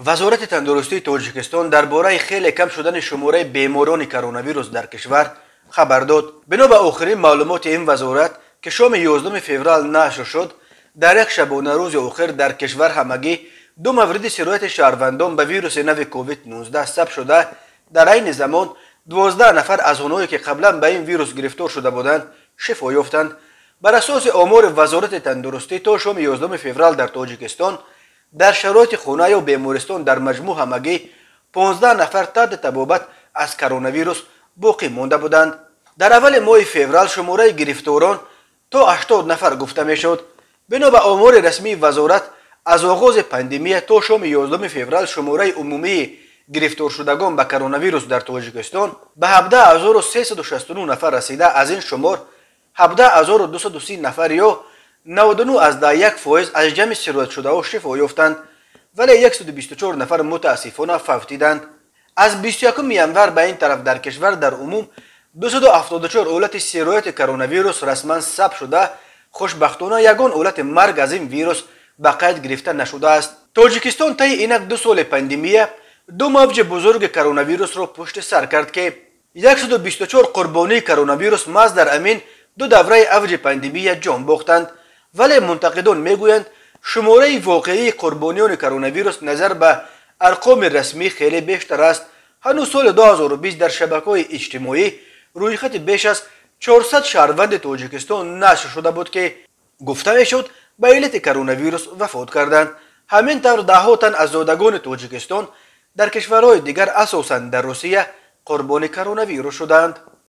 Вазорати тандурустии Тоҷикистон дар бораи хеле кам шудани шумораи беморони коронавирус дар кишвар хабар дод. Бино ба охирин маълумоти ин вазорат, ки шоми 11 феврал нашр шуд, дар як шабонарӯзи охир дар кишвар ҳамагӣ 2 мавриди сирояти шаҳрвандон ба вируси нави COVID-19 сабт шуда, дар айни замон 12 нафар аз онҳое ки қаблан ба ин вирус гирифтор шуда буданд, шифо ёфтанд. Бар асоси омори Вазорати тандурустӣ то шоми 11 феврал дар Тоҷикистон дар шароити хона ё бемористон дар маҷмӯъ ҳамагӣ 15 нафар таҳти табобат аз коронавирус боқӣ монда буданд. Дар аввали моҳи феврал шумораи гирифторон то 80 нафар гуфта мешуд. Бино ба омори расмии вазорат, аз оғози пандемия то шоми 11 феврал шумораи умумии гирифторшудагон ба коронавирус дар Тоҷикистон ба 17369 нафар расида, аз ин шумор 17230 нафар ё 99,1% аз ҷамъи сироятшудаҳо шифо ёфтанд, вале 124 нафар мутаассифона фавтиданд. Аз 21 январ ба ин тараф дар кишвар дар умум 274 ҳолати сирояти коронавирус расман сабт шуда, хушбахтона ягон ҳолати марг аз ин вирус ба қайд гирифта нашудааст. Тоҷикистон таи инак 2 соли пандемия 2 мавҷи бузурги коронавирусро пушти сар кард, ки 124 қурбонии коронавирус маҳз дар амин 2 давраи авҷи пандемия ҷон бохтанд. Вале мунтақидон мегӯянд, шумораи воқеии қурбониёни коронавирус назар ба арқоми расмӣ хеле бештар аст. Ҳанӯз соли 2020 дар шабакаҳои иҷтимоӣ рӯйхати беш аз 400 шаҳрванди Тоҷикистон нашр шуда буд, ки гуфта мешуд ба иллати коронавирус вафот карданд. Ҳамин тавр даҳҳо тан аз зодагони Тоҷикистон дар кишварҳои дигар, асосан дар Русия, қурбони коронавирус шуданд.